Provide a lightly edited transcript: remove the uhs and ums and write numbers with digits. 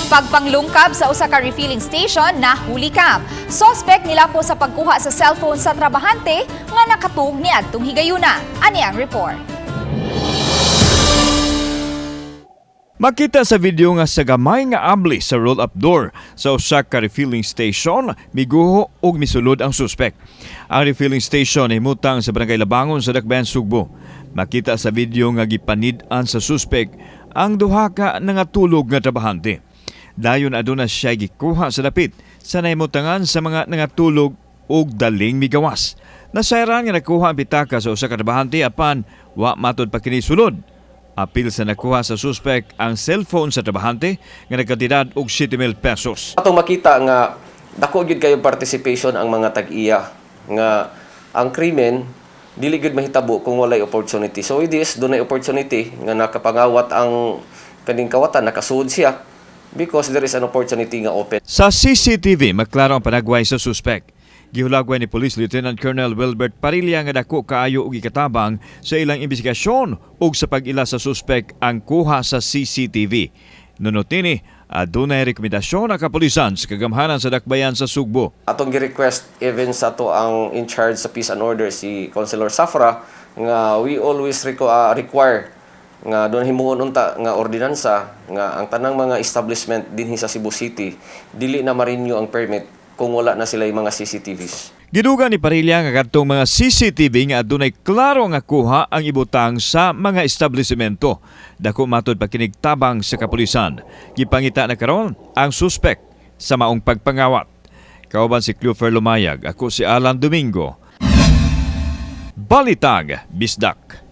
Pagpanglungkab sa usa ka refilling station na huli cam. Suspect nila po sa pagkuha sa cellphone sa trabahante nga nakatug ni adtong higayuna. Ani ang report. Makita sa video nga sa gamay nga abli sa roll-up door sa usa ka refilling station, miguho og misulod ang suspek. Ang refilling station ay mutang sa Barangay Labangon sa Dakbayan, Sugbo. Makita sa video nga gipanid-an sa suspek ang duha ka nangatulog nga trabahante. Dayon aduna siya gikuha sa dapit sa nahimutangan sa mga nangatulog og daling migawas. Nasayran nga nakuha ang pitaka sa usa ka trabahante apan wa matud pa kini sulod. Apil sa nakuha sa suspek ang cellphone sa trabahante nga nagkantidad og 7,000 pesos. Atong makita nga dako gyud kayo participation ang mga tag-iya nga ang krimen dili gyud mahitabo kung walay opportunity. So with this, dunay opportunity nga nakapangawat ang kaning kawatan, nakasuod siya because there is an opportunity nga open. Sa CCTV, maklaro ang panagway sa suspek. Gihulagway ni Police Lieutenant Colonel Wilbert Parilla nga dako kaayo og ikatabang sa ilang investigasyon ug sa pag-ila sa suspek ang kuha sa CCTV. Nunot nini, adunay rekomendasyon ang kapulisan sa kagamhanan sa Dakbayan sa Sugbo. Atong gi-request even sa ato ang in charge sa peace and order, si Councilor Safra, nga we always require nga doon himuon unta nga ordinansa nga ang tanang mga establishment dinhi sa Cebu City dili na ma-renew ang permit kung wala na sila yung mga CCTVs. Gidugang ni Parilla nga kadtong mga CCTV nga adunay klaro nga kuha ang ibutang sa mga establishmento. Dako matod pa kinig tabang sa kapulisan. Gipangita na karon ang suspek sa maong pagpangawat. Kauban si Clufer Lumayag, ako si Alan Domingo. Balitang Bisdak.